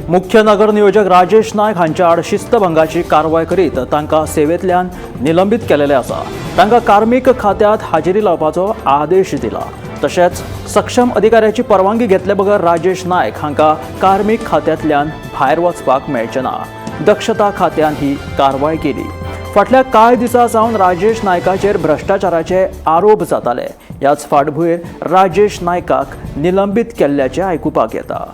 मुख्य नगर नियोजक राजेश नायक हांच्या आड शिस्तभंगाची कारवाय करीत तांकां सेवेंतल्यान निलंबीत केलेले आसा. तांकां कार्मीक खात्यांत हाजेरी लावपाचो आदेश दिला. तशेंच सक्षम अधिकाऱ्याची परवानगी घेतले बगर राजेश नायक हांकां कार्मीक खात्यांतल्यान भायर वचपाक मेळचें ना. दक्षता खात्यान ही कारवाय केली. फाटल्या कांय दिसां सावन राजेश नायकाचेर भ्रश्टाचाराचे आरोप जाताले. ह्याच फाटभूंयेर राजेश नायकाक निलंबीत केल्ल्याचें आयकुपाक येता.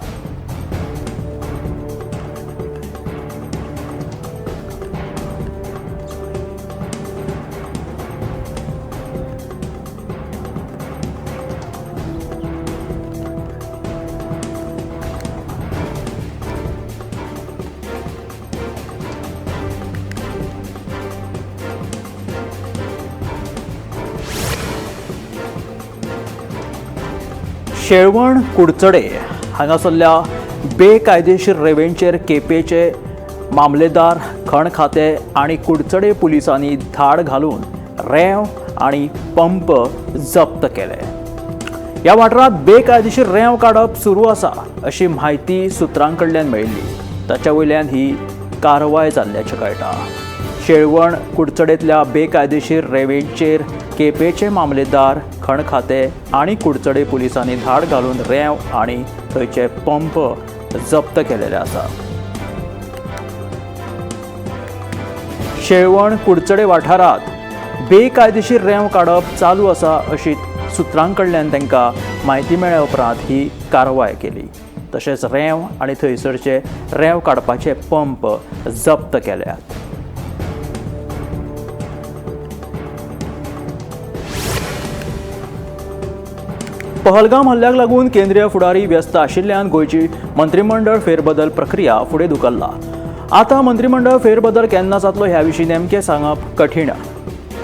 शेळवण कुडचडे हांगासरल्या बेकायदेशीर रेवेंचेर केपेचे मामलेदार, खण खाते आनी कुडचडे पुलिसांनी धाड घालून रेंव आनी पंप जप्त केले. ह्या वाठारांत बेकायदेशीर रेंव काडप सुरू आसा अशी म्हायती सुत्रां कडल्यान मेळिल्ली. ताच्या वयल्यान ही कारवाय जाल्ल्याचें कळटा. शेळवण कुडचडेंतल्या बेकायदेशीर रेवेंचेर केपेचे मामलेदार, खण खाते आनी कुडचडे पुलिसांनी धाड घालून रेंव आनी थंयचे पंप जप्त केलेले आसा. शेळवण कुडचडे वाठारांत बेकायदेशीर रेंव काडप चालू आसा अशी सुत्रां कडल्यान तांकां म्हायती मेळ्ळ्या उपरांत ही कारवाय केली. तशेंच रेंव आनी थंयसरचे रेंव काडपाचे पंप जप्त केल्यात. पहलगाम हल्ल्याक लागून केंद्रीय फुडारी व्यस्त आशिल्ल्यान गोंयची मंत्रिमंडळ फेरबदल प्रक्रिया फुडें धुकल्ला. आतां मंत्रिमंडळ फेरबदल केन्ना जातलो ह्या विशीं नेमकें सांगप कठीण.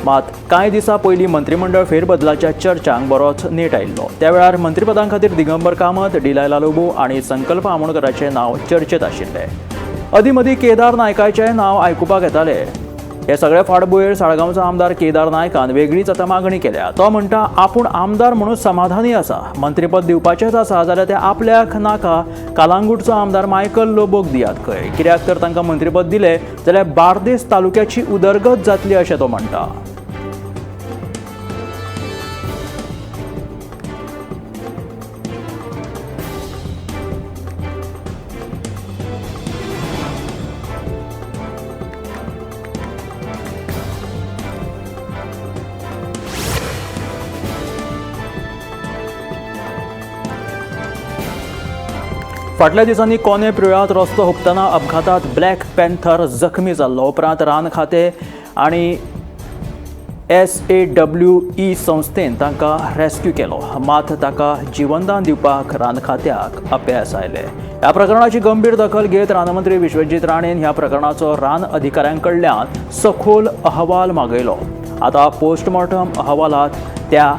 मात कांय दिसां पयलीं मंत्रिमंडळ फेरबदलाच्या चर्चांक बरोच नेट आयिल्लो. त्या वेळार मंत्रीपदां खातीर दिगंबर कामत, डिलायला लोबो आनी संकल्प आमोणकराचें नांव चर्चेत आशिल्लें. अदीं मदीं केदार नायकाचें नांव आयकुपाक येतालें. हे सगळे फाटभुंयेर साळगांवचो आमदार केदार नायकान वेगळीच आतां मागणी केल्या. तो म्हणटा आपूण आमदार म्हणून समाधानी आसा. मंत्रीपद दिवपाचेंच आसा जाल्यार तें आपल्याक नाका, कालांगूटचो आमदार मायकल लोबोक दियात खंय. कित्याक तर तांकां मंत्रीपद दिलें जाल्यार बार्देस तालुक्याची उदरगत जातली अशें तो म्हणटा. फाटल्या दिसांनी कोने प्रियोळांत रस्तो हुपतना अपघातात ब्लॅक पॅन्थर जखमी जाल्लो. उपरांत रान खातें आनी SAWE संस्थेन तांकां रेस्क्यू केलो. मात ताका जिवनदान दिवपाक रान खात्याक अपेस आयलें. ह्या प्रकरणाची गंभीर दखल घेत रानमंत्री विश्वजीत राणेन ह्या प्रकरणाचो रान अधिकाऱ्यां कडल्यान सखोल अहवाल मागयलो. आतां पोस्टमॉर्टम अहवालात त्या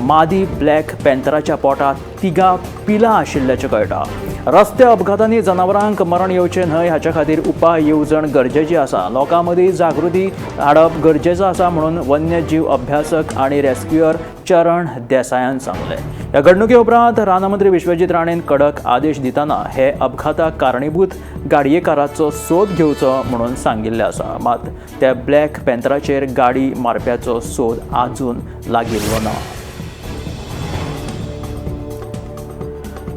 मादी ब्लॅक पॅन्थराच्या पोटात तिगां पिलां आशिल्ल्याचें कळटा. रस्ते अपघातांनी जनावरांक मरण येवचें न्हय हाच्या खातीर उपाय येवजण गरजेची आसा. लोकां मदीं जागृती हाडप गरजेचो आसा म्हणून वन्यजीव अभ्यासक आनी रेस्क्युअर चरण देसायान सांगलें. ह्या घडणुके उपरांत रानमंत्री विश्वजीत राणेन कडक आदेश दितना हे अपघाताक कारणीभूत गाडयेकाराचो सोद घेवचो म्हणून सांगिल्लें आसा. मात त्या ब्लॅक पॅन्थराचेर गाडी मारप्याचो सोद आजून लागिल्लो ना.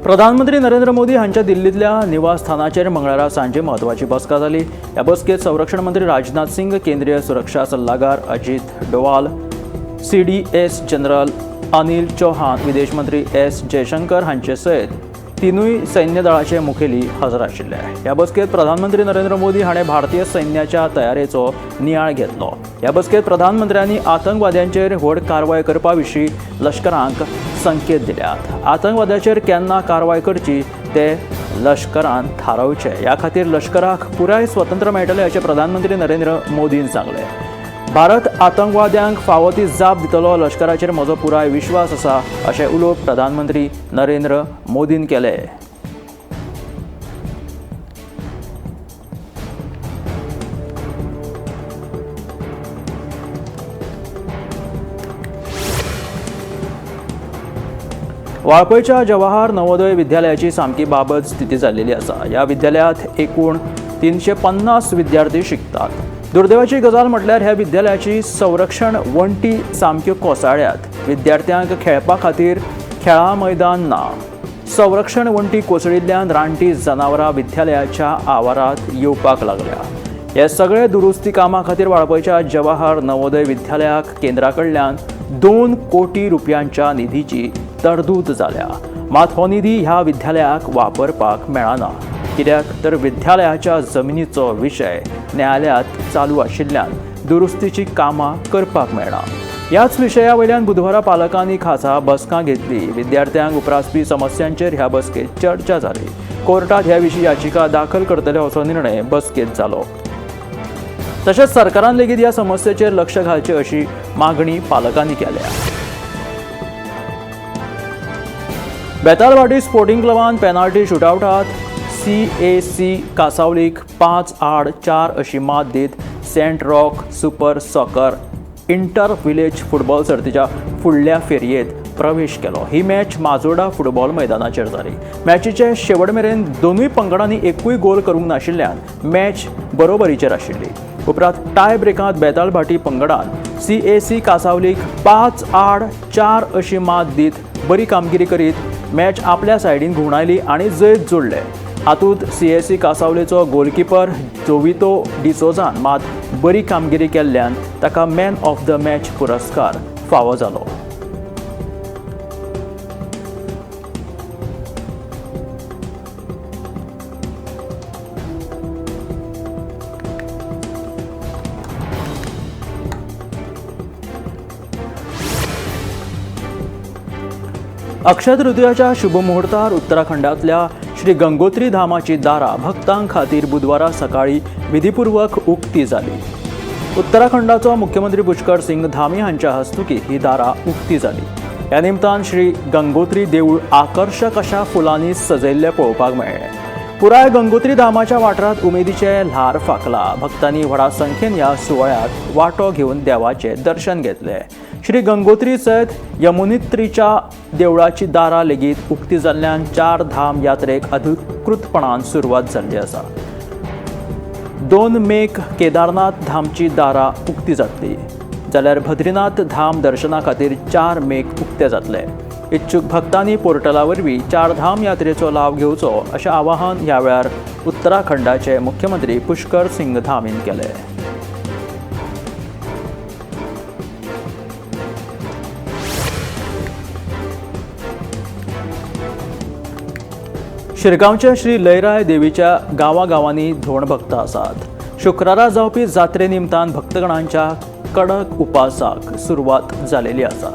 प्रधानमंत्री नरेंद्र मोदी हांच्या दिल्लींतल्या निवासस्थानाचेर मंगळारा सांजे म्हत्वाची बसका जाली. ह्या बसकेत संरक्षण मंत्री राजनाथ सिंग, केंद्रीय सुरक्षा सल्लागार Ajit Doval, CDS general Anil Chauhan, विदेश मंत्री एस जयशंकर हांचे सयत तिनूय सैन्य दळाचे मुखेली हजर आशिल्ले. ह्या बसकेत प्रधानमंत्री नरेंद्र मोदी हाणें भारतीय सैन्याच्या तयारेचो नियाळ घेतलो. ह्या बसकेत प्रधानमंत्र्यांनी आतंकवाद्यांचेर व्हड कारवाय करपा विशीं लश्करांक संकेत दिल्यात. आतंकवाद्याचेर केन्ना कारवाय करची ते लश्करान थारावचे. ह्या खातीर लश्कराक पुराय स्वतंत्र मेळटलें अशें प्रधानमंत्री नरेंद्र मोदीन सांगलें. भारत आतंकवाद्यांक फावो ती जाप दितलो, लश्कराचेर म्हजो पुराय विश्वास आसा अशें उलोवप प्रधानमंत्री नरेंद्र मोदीन केलें. वाळपयच्या जवाहर नवोदय विद्यालयाची सामकी बाबत स्थिती जाल्लेली आसा. ह्या विद्यालयात एकूण 350 विद्यार्थी शिकतात. दुर्दैवाची गजाल म्हटल्यार ह्या विद्यालयाची संरक्षण वण्टी सामक्यो कोसळ्ळ्यात. विद्यार्थ्यांक खेळपा खातीर खेळां मैदान ना. संरक्षण वण्टी कोसळिल्ल्यान रानटी जनावरां विद्यालयाच्या आवारांत येवपाक लागल्या. हे सगळे दुरुस्ती कामा खातीर वाळपयच्या जवाहर नवोदय विद्यालयाक केंद्रा कडल्यान 2 कोटी रुपयांच्या निधीची तरतूद जाल्या. मात हो निधी ह्या विद्यालयाक वापरपाक मेळना, कित्याक तर विद्यालयाच्या जमिनीचो विशय न्यायालयात चालू आशिल्ल्यान दुरुस्तीची कामां करपाक मेळना. ह्याच विशया वयल्यान बुधवारा पालकांनी खासा बसका घेतली. विद्यार्थ्यांक उप्रासपी समस्यांचेर ह्या बसकेत चर्चा जाली. कोर्टात ह्या विशीं याचिका दाखल करतले असो निर्णय बसकेत जालो. तशेंच सरकारान लेगीत ह्या समस्येचेर लक्ष घालचें अशी मागणी पालकांनी केल्या. बेतालभाटी स्पोर्टिंग क्लबान पेनाल्टी शुटआवटात CAC कासावलीक 5-4 अशी मात दीत Saint Roch super soccer inter village football सर्तीच्या फुडल्या फेरयेंत प्रवेश केलो. ही मॅच माजोर्डा फुटबॉल मैदानाचेर जाली. मॅचीचे शेवट मेरेन दोनूय पंगडांनी एकूय गोल करूंक नाशिल्ल्यान मॅच बरोबरीचेर आशिल्ली. उपरांत टाय ब्रेकांत बेतालभाटी पंगडान CAC कासावलीक 5-4 अशी मात दीत बरी कामगिरी करीत मॅच आपल्या सायडीन घुंवडायली आनी जैत जोडले. हातूंत CAC कासावलेचो गोलकीपर जोवितो डिसोजान मात बरी कामगिरी केल्ल्यान ताका मॅन ऑफ the match पुरस्कार फावो जालो. अक्षय तृतीयाच्या शुभमुहूर्तार उत्तराखंडातल्या श्री गंगोत्री धामाची दारां भक्तां खातीर बुधवारा सकाळी विधीपूर्वक उक्ती जाली. उत्तराखंडाचो मुख्यमंत्री पुष्कर सिंग धामी हांच्या हस्तुकी ही दारां उक्ती जाली. ह्या निमतान श्री गंगोत्री देवूळ आकर्शक अशा फुलांनी सजयल्लें पळोवपाक मेळ्ळें. पुराय गंगोत्री धामाच्या वाठारांत उमेदीचें ल्हार फांकला. भक्तांनी व्हडा संख्येन ह्या सुवाळ्यांत वांटो घेवन देवाचें दर्शन घेतलें. श्री गंगोत्री सयत यमुनित्रीच्या देवळाची दारां लेगीत उक्ती जाल्ल्यान 4 धाम यात्रेक अधिकृतपणान सुरवात जाल्ली आसा. 2 मेक केदारनाथ धामची दारां उक्ती जातली, जाल्यार बद्रीनाथ धाम दर्शना खातीर 4 मेक उक्ते जातले. इच्छुक भक्तांनी पोर्टला वरवीं 4 धाम यात्रेचो लाव घेवचो अशें आवाहन ह्या वेळार उत्तराखंडाचे मुख्यमंत्री पुष्कर सिंग धामीन केलें. शिरगांवच्या श्री लयराय देवीच्या गांवागांवांनी धोण भक्त आसात. शुक्रारा जावपी जात्रे निमतान भक्तगणांच्या कडक उपासाक सुरवात जालेली आसा.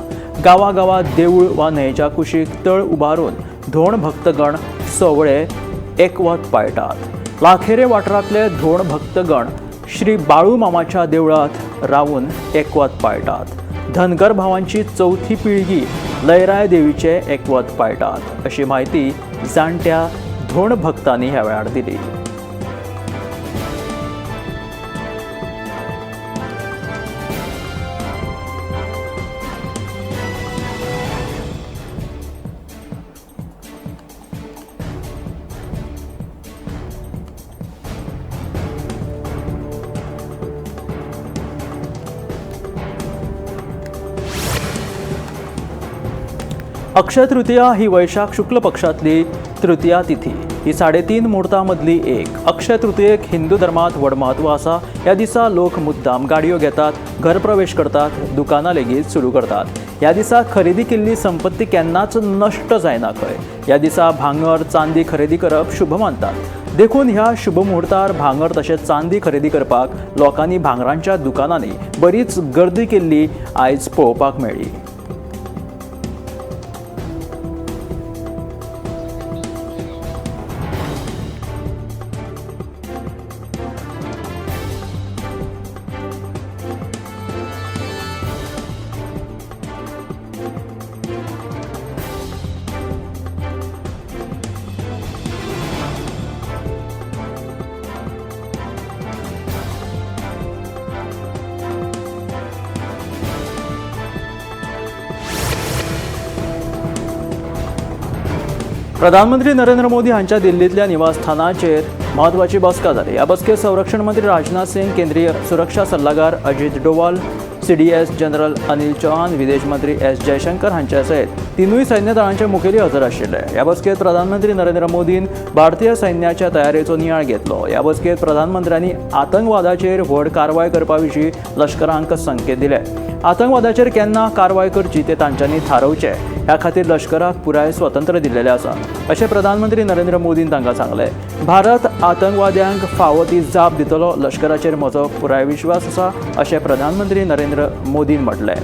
गांवागांवात देवूळ वा न्हंयेच्या कुशीक तळ उबारून धोण भक्तगण सवळे एकवत पाळटात. लाखेरे वाठारांतले धोण भक्तगण श्री बाळू मामाच्या देवळांत रावून एकवत पाळटात. धनगर भावांची 4थी पिळगी लयराय देवीचे एकवत पाळटात अशी म्हायती जाणट्या धोण भक्तांनी ह्या वेळार दिली. अक्षय तृतीया ही वैशाख शुक्ल पक्षातली तृतीया तिथी. ही 3.5 मुहूर्तांमदली एक. अक्षय तृतीयेक हिंदू धर्मांत व्हड म्हत्व आसा. ह्या दिसा लोक मुद्दाम गाडयो घेतात, घरप्रवेश करतात, दुकानां लेगीत सुरू करतात. ह्या दिसा खरेदी केल्ली संपत्ती केन्नाच नश्ट जायना खंय. ह्या दिसा भांगर चांदी खरेदी करप शुभ मानतात. देखून ह्या शुभ मुहूर्तार भांगर तशेंच चांदी खरेदी करपाक लोकांनी भांगरांच्या दुकानांनी बरीच गर्दी केल्ली आयज पळोवपाक मेळ्ळी. प्रधानमंत्री नरेंद्र मोदी हांच्या दिल्लींतल्या निवासस्थानाचेर म्हत्वाची बसका जाली. ह्या बसकेत संरक्षण मंत्री राजनाथ सिंग, केंद्रीय सुरक्षा सल्लागार Ajit Doval, CDS general Anil Chauhan, विदेश मंत्री एस जयशंकर हांच्या सयत तिनूय सैन्य दळांचे मुखेली हजर आशिल्ले. ह्या बसकेत प्रधानमंत्री नरेंद्र मोदीन भारतीय सैन्याच्या तयारेचो नियाळ घेतलो. ह्या बसकेत प्रधानमंत्र्यांनी आतंकवादाचेर व्हड कारवाय करपा विशीं लश्करांक संकेत दिले. आतंकवादाचेर केन्ना कारवाय करची ते तांच्यांनी थारोवचें, ह्या खातीर लश्कराक पुराय स्वतंत्र दिल्लेलें आसा अशें प्रधानमंत्री नरेंद्र मोदीन तांकां सांगलें. भारत आतंकवाद्यांक फावो ती जाप दितलो, लश्कराचेर म्हजो पुराय विश्वास आसा अशें प्रधानमंत्री नरेंद्र मोदीन म्हटलें.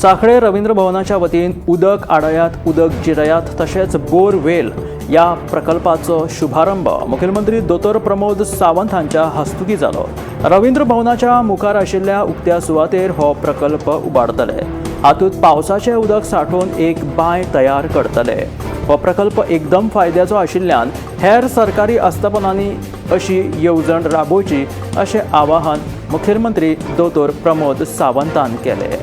सांखळे रवींद्र भवनाच्या वतीन उदक आडयात उदक जिरयात तशेंच बोरवेल ह्या प्रकल्पाचो शुभारंभ मुखेलमंत्री दोतोर प्रमोद सावंत हांच्या हस्तुकीं जालो. रवींद्र भवनाच्या मुखार आशिल्ल्या उक्त्या सुवातेर हो प्रकल्प उबारतले. हातूंत पावसाचें उदक सांठोवन एक बांय तयार करतले. हो प्रकल्प एकदम फायद्याचो आशिल्ल्यान हेर सरकारी आस्थापनांनी अशी येवजण राबोवची अशें आवाहन मुखेलमंत्री दोतोर प्रमोद सावंतान केलें.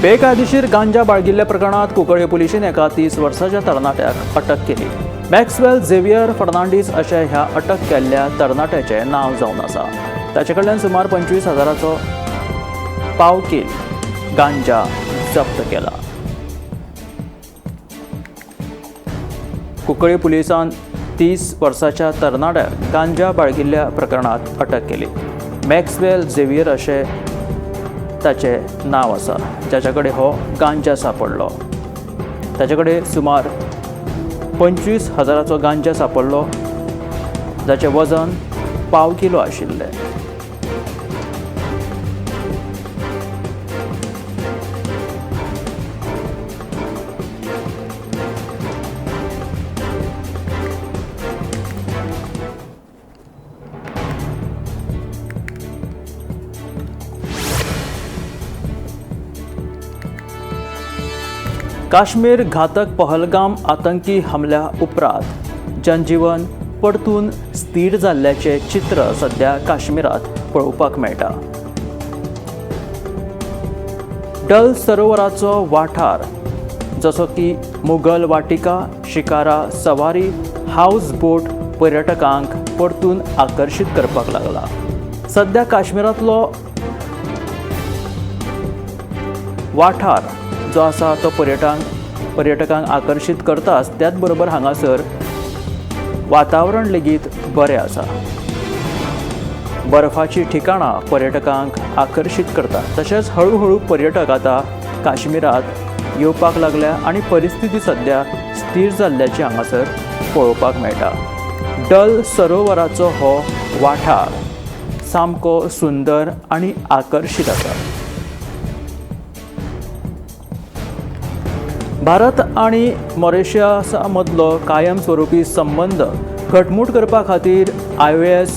बेकायदेशीर गांजा बाळगिल्ल्या प्रकरणात कुंकळ्ळे पुलिशेन एका 30 वर्साच्या तरणाट्याक अटक केली. मॅक्सवेल झेवियर फर्नांडीस अशें ह्या अटक केल्ल्या तरणाट्याचें नांव जावन आसा. ताचे कडल्यान सुमार 25,000चो पाव कील गांजा जप्त केला. कुंकळ्ळे पुलिसान 30 वर्साच्या तरणाट्याक गांजा बाळगिल्ल्या प्रकरणात अटक केली. मॅक्सवेल झेवियर अशें ताचें नांव आसा, जाच्या कडेन हो गांजा सांपडलो. ताचे कडेन सुमार 25,000चो गांजा सांपडलो, जाचें वजन पाव किलो आशिल्लें. काश्मीर घातक पहलगाम आतंकी हमल्या उपरांत जनजीवन परतून स्थिर जाल्ल्याचें चित्र सध्या काश्मीरांत पळोवपाक मेळटा. डल सरोवराचो वाठार जसो की मुगल वाटिका, शिकारा सवारी, हावस बोट पर्यटकांक परतून आकर्शीत करपाक लागला. सध्या काश्मीरांतलो वाठार जो आसा तो पर्यटकांक आकर्शीत करताच, त्याच बरोबर हांगासर वातावरण लेगीत बरें आसा. बर्फाची ठिकाणां पर्यटकांक आकर्शीत करतात. तशेंच हळूहळू पर्यटक आतां काश्मीरांत येवपाक लागल्या आनी परिस्थिती सध्या स्थिर जाल्ल्याची हांगासर पळोवपाक मेळटा. डल सरोवराचो हो वाठार सामको सुंदर आनी आकर्शीत आसा. भारत आनी मॉरिशसा मदलो कायमस्वरूपी संबंद घटमूट करपा खातीर IOS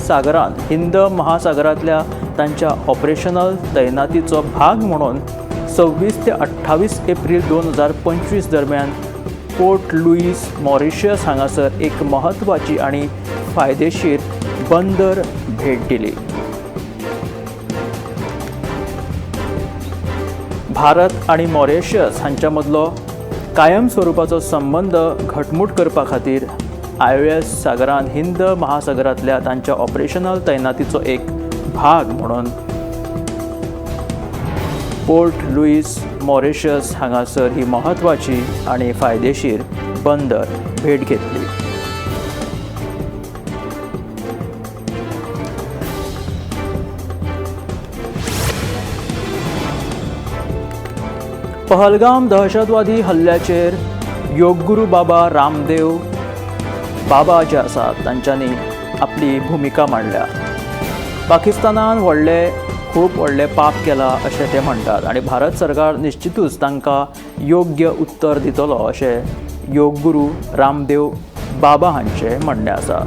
सागरान हिंद महासागरांतल्या तांच्या ऑपरेशनल तैनातीचो भाग म्हणून 26 ते 28 एप्रिल 2025 दरम्यान पोर्ट लुईस मॉरिशस हांगासर एक म्हत्वाची आनी फायदेशीर बंदर भेट दिली. भारत आनी मॉरिशस हांच्या मदलो कायम स्वरुपाचो संबंद घटमूट करपा खातीर IOS सागरान हिंद महासागरांतल्या तांच्या ऑपरेशनल तैनातीचो एक भाग म्हणून पोर्ट लुईस मॉरिशस हांगासर ही म्हत्वाची आनी फायदेशीर बंदर भेट घेतली. पहलगाम दहशतवादी हल्ल्याचेर योगगुरू बाबा रामदेव बाबा जे आसात तांच्यांनी आपली भुमिका मांडल्या। पाकिस्तानान व्हडले खूब व्हडले पाप केला अशें ते म्हणटात आनी भारत सरकार निश्चितूच तांकां योग्य उत्तर दितलो अशें योगगुरू रामदेव बाबा हांचें म्हणणें आसा।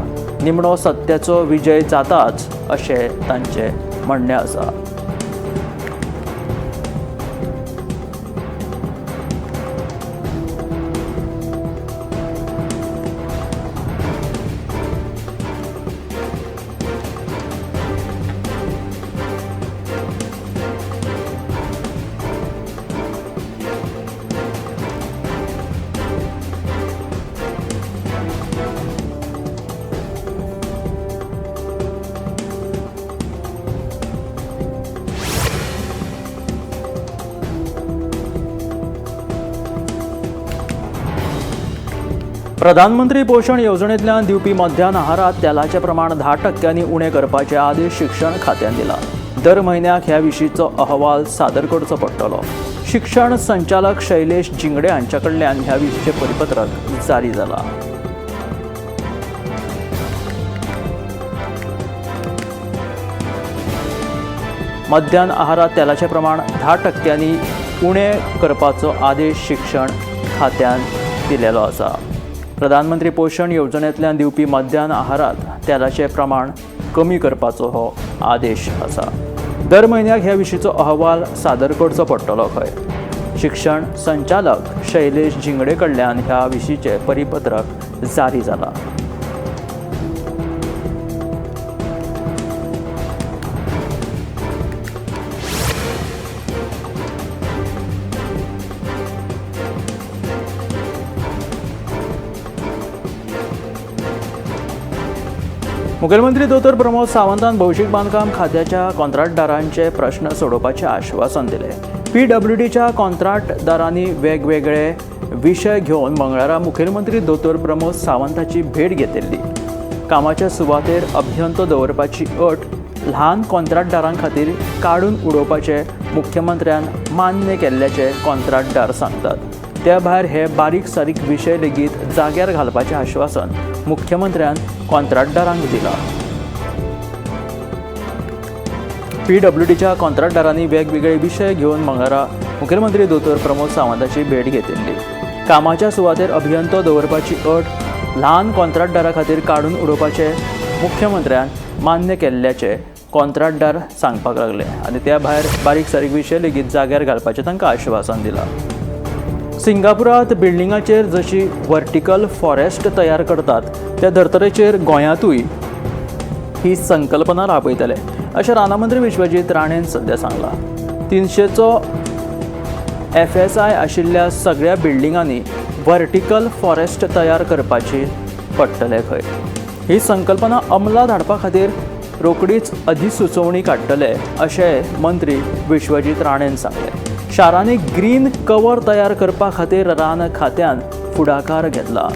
निमणो सत्याचो विजय जाताच अशें तांचें म्हणणें आसा। प्रधानमंत्री पोशण येवजणेंतल्यान दिवपी मध्यान आहारात तेलाचें प्रमाण 10% उणें करपाचे आदेश शिक्षण खात्यान दिला। दर म्हयन्याक ह्या विशींचो अहवाल सादर करचो पडटलो। शिक्षण संचालक शैलेश जिंगडे हांच्या कडल्यान ह्या विशींचें परिपत्रक जारी जालां। मध्यान आहारात तेलाचें प्रमाण 10% उणें करपाचो आदेश शिक्षण खात्यान दिलेलो आसा। प्रधानमंत्री पोशण येवजणेंतल्यान दिवपी मध्यान आहारात तेलाचें प्रमाण कमी करपाचो हो आदेश आसा। दर म्हयन्याक ह्या विशींचो अहवाल सादर करचो पडटलो खंय। शिक्षण संचालक शैलेश जिंगडे कडल्यान ह्या विशींचें परिपत्रक जारी जालां। मुखेलमंत्री दोतोर प्रमोद सावंतान भौशीक बांदकाम खात्याच्या कॉन्त्राटदारांचे प्रश्न सोडोवपाचें आश्वासन दिलें। पीडब्ल्यूडीच्या कॉन्त्राटदारांनी वेगवेगळे विशय घेवन मंगळारा मुखेलमंत्री दोतोर प्रमोद सावंताची भेट घेतिल्ली। कामाच्या सुवातेर अभियंतो दवरपाची अट ल्हान कॉन्त्राटदारां खातीर काडून उडोवपाचें मुख्यमंत्र्यान मान्य केल्ल्याचें कॉन्त्राटदार सांगतात। त्या भायर हे बारीक सारीक विशय लेगीत जाग्यार घालपाचें आश्वासन मुख्यमंत्र्यान कॉन्त्राटदारांक दिलां। पीडब्ल्यूडीच्या कॉन्त्राटदारांनी वेगवेगळे विशय घेवन मंगळारा मुखेलमंत्री दोतोर प्रमोद सावंताची भेट घेतिल्ली। कामाच्या सुवातेर अभियंतो दवरपाची अट ल्हान कॉन्त्राटदारा खातीर काडून उडोवपाचें मुख्यमंत्र्यान मान्य केल्ल्याचें कॉन्त्राटदार सांगपाक लागले आनी त्या भायर बारीक सारीक विशय लेगीत जाग्यार घालपाचें तांकां आश्वासन दिलां। सिंगापुरात बिल्डिंगाचेर जशी वर्टिकल फॉरेस्ट तयार करतात त्या धर्तरेचेर गोंयांतूय ही संकल्पना राबयतले अशें रानामंत्री विश्वजीत राणेन सध्या सांगलां। 300चो FSI आशिल्ल्या सगळ्या बिल्डिंगांनी वर्टिकल फॉरेस्ट तयार करपाची पडटले खंय। ही संकल्पना अंमलात हाडपा खातीर रोखडीच अधिसुचोवणी काडटले अशें मंत्री विश्वजीत राणेन सांगलें। शारांनी ग्रीन कवर तयार करपा खातीर रान खात्यान फुडाकार घेतला।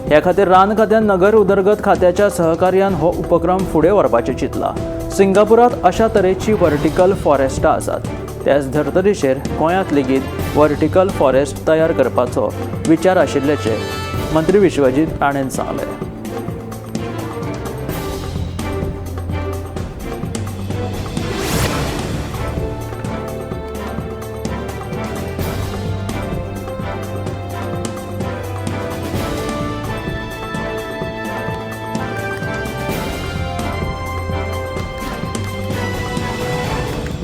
ह्या खातीर रान खात्यान नगर उदरगत खात्याच्या सहकार्यान हो उपक्रम फुडें व्हरपाचें चिंतलां। सिंगापुरात अशा तरेची वर्टिकल फॉरेस्टां आसात। त्याच धर्तरेचेर गोंयांत लेगीत वर्टिकल फॉरेस्ट तयार करपाचो विचार आशिल्ल्याचें मंत्री विश्वजीत राणेन सांगलें।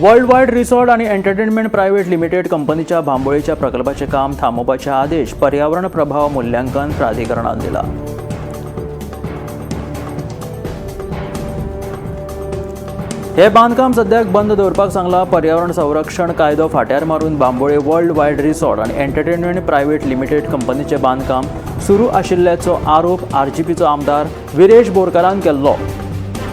वर्ल्ड वायड रिसॉर्ट आणि एंटरटेनमेंट प्रायव्हेट लिमिटेड कंपनीच्या बांबोळीच्या प्रकल्पाचे काम थांबोवपाचे आदेश पर्यावरण प्रभाव मूल्यांकन प्राधिकरणान दिला। हे बांदकाम सद्याक बंद दवरपाक सांगला। पर्यावरण संरक्षण कायदो फाट्यार मारून बांबोळे वर्ल्ड वायड रिसॉर्ट आणि एंटरटेनमेंट प्रायव्हेट लिमिटेड कंपनीचे बांदकाम सुरू आशिल्ल्याचो आरोप आरजीपीचो आमदार विरेश बोरकारान केल्लो।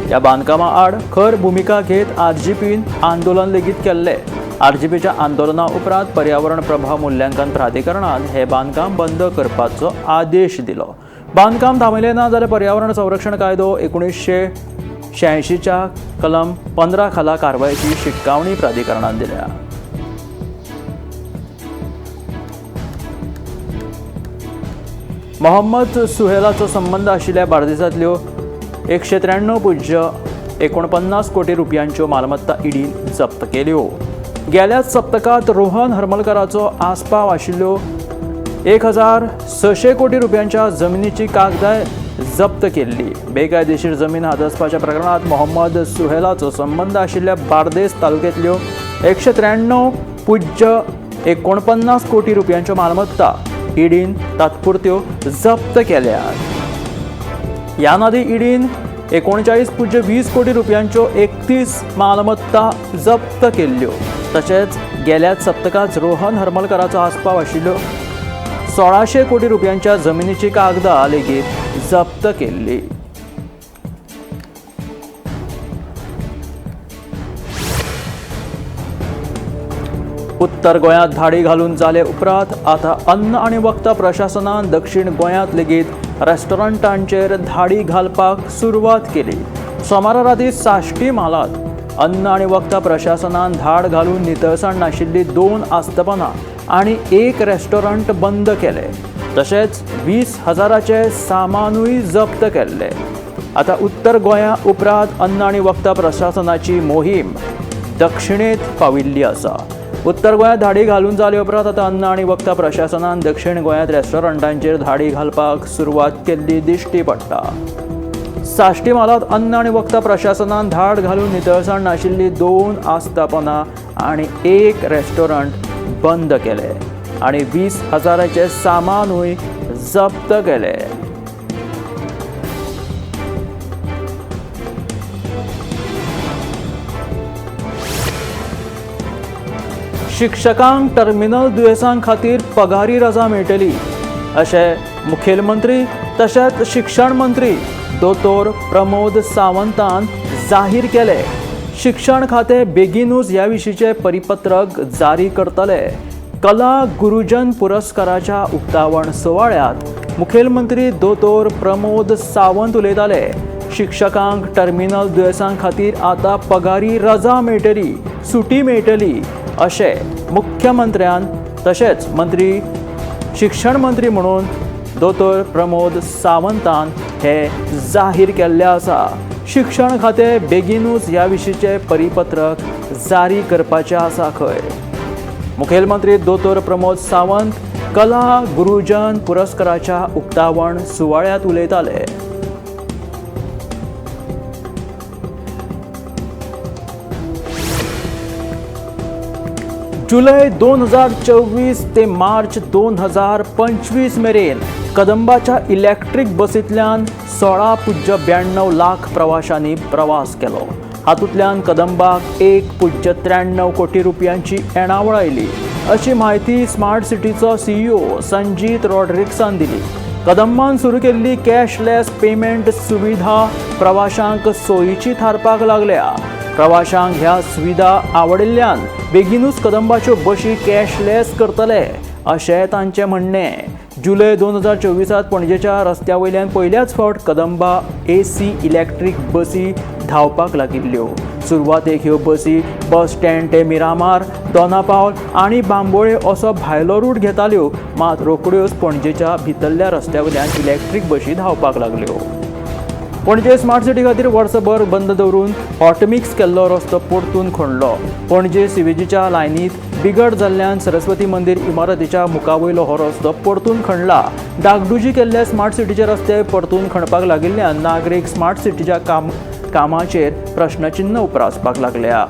ह्या बांदकामा आड खर भुमिका घेत आरजीपीन आंदोलन लेगीत केल्लें। आरजीपीच्या आंदोलना उपरांत पर्यावरण प्रभाव मूल्यांकन प्राधिकरणान हे बांदकाम बंद करपाचो आदेश दिलो। बांदकाम थांबयलें ना जाल्यार पर्यावरण संरक्षण कायदो 1986च्या कलम 15 खाला कारवायेची शिटकावणी प्राधिकरणान दिल्या। मोहम्मद सुहेलाचो संबंद आशिल्ल्या बार्देसांतल्यो 193.49 कोटी रुपयांच्यो मालमत्ता ईडीन जप्त केल्यो. गेल्याच सप्तकांत रोहन हरमलकराचो आस्पाव आशिल्ल्यो 1600 कोटी रुपयांच्या जमिनीची कागदां जप्त केल्ली. बेकायदेशीर जमीन हातासपाच्या प्रकरणांत मोहम्मद सुहेलाचो संबंद आशिल्ल्या बार्देस तालुक्यांतल्यो 193.49 कोटी रुपयांच्यो मालमत्ता ईडीन तात्पुरत्यो जप्त केल्यात. ह्या आदीं ईडीन 39.20 कोटी रुपयांच्यो 31 मालमत्ता जप्त केल्ल्यो. तशेंच गेल्याच सप्तकांत रोहन हरमलकराचो आस्पाव आशिल्ल्यो 1600 कोटी रुपयांच्या जमिनीची कागदां लेगीत जप्त केल्ली. उत्तर गोंयांत धाडी घालून जाले उपरांत आतां अन्न आनी वखदां प्रशासनान दक्षिण गोंयांत लेगीत रेस्टॉरंटांचेर धाडी घालपाक सुरवात केली. सोमारा राती साश्टी म्हालांत अन्न आनी वखदां प्रशासनान धाड घालून नितळसाण नाशिल्ली 2 आस्थापनां आनी 1 रेस्टॉरंट बंद केले. तशेंच 20,000 सामानूय जप्त केल्ले. आतां उत्तर गोंया उपरांत अन्न आनी वखदां प्रशासनाची मोहीम दक्षिणेंत पाविल्ली आसा. उत्तर गोंयांत धाडी घालून जाले उपरांत आतां अन्न आनी वखदां प्रशासनान दक्षिण गोंयांत रेस्टॉरंटांचेर धाडी घालपाक सुरवात केल्ली दिश्टी पडटा. साश्टी म्हालांत अन्न आनी वखदां प्रशासनान धाड घालून नितळसाण नाशिल्ली 2 आस्थापनां आनी 1 रेस्टॉरंट बंद केले आनी 20,000 सामानूय जप्त केले. शिक्षकांक टर्मिनल दुयेंसां खातीर पगारी रजा मेळटली अशें मुखेलमंत्री तशेंच शिक्षण मंत्री दोतोर प्रमोद सावंतान जाहीर केलें. शिक्षण खातें बेगीनूच ह्या विशींचें परिपत्रक जारी करतले. कला गुरुजन पुरस्काराच्या उक्तावण सुवाळ्यांत मुखेलमंत्री दोतोर प्रमोद सावंत उलयताले. शिक्षकांक टर्मिनल दुयेंसां खातीर आतां पगारी रजा मेळटली, सुटी मेळटली अशें मुख्यमंत्र्यान तशेंच मंत्री शिक्षण मंत्री म्हणून दोतोर प्रमोद सावंतान हे जाहीर केल्लें आसा. शिक्षण खातें बेगीनूच ह्या विशींचें परिपत्रक जारी करपाचें आसा खंय. मुखेलमंत्री दोतोर प्रमोद सावंत कला गुरुजन पुरस्काराच्या उक्तावण सुवाळ्यांत उलयताले. जुलय 2024 ते मार्च 2025 मेरेन कदंबाच्या इलेक्ट्रीक बसींतल्यान 16.92 लाख प्रवाशांनी प्रवास केलो. हातूंतल्यान कदंबाक 1.93 कोटी रुपयांची येणावळ आयली अशी म्हायती स्मार्ट सिटीचो सीईओ संजीत रॉड्रिक्सान दिली. कदंबान सुरू केल्ली कॅशलेस पेमेंट सुविधा प्रवाशांक सोयीची थारपाक लागल्या. प्रवाशांक ह्या सुविधा आवडिल्ल्यान बेगीनूच कदंबाच्यो बशी कॅशलेस करतले अशें तांचें म्हणणें. जुलय 2024 पणजेच्या रस्त्या वयल्यान पयल्याच फावट कदंबा एसी इलेक्ट्रीक बसी धांवपाक लागिल्ल्यो. सुरवातेक ह्यो बसी बस स्टँड ते मिरामार, दोनापावल आनी बांबोळे असो भायलो रूट घेताल्यो. मात रोखड्योच पणजेच्या भितरल्या रस्त्या वयल्यान इलेक्ट्रीक बशी धांवपाक लागल्यो. पणजे स्मार्ट सिटी खातीर वर्सभर बंद दवरून हॉटमिक्स केल्लो रस्तो परतून खणलो. पणजे सिवेजीच्या लायनीत बिगड जाल्ल्यान सरस्वती मंदीर इमारतीच्या मुखावयलो हो रस्तो परतून खणला. डागडुजी केल्ल्या स्मार्ट सिटीचे रस्ते परतून खणपाक लागिल्ल्यान नागरीक स्मार्ट सिटीच्या कामाचेर प्रश्नचिन्ह उप्रासपाक लागल्या.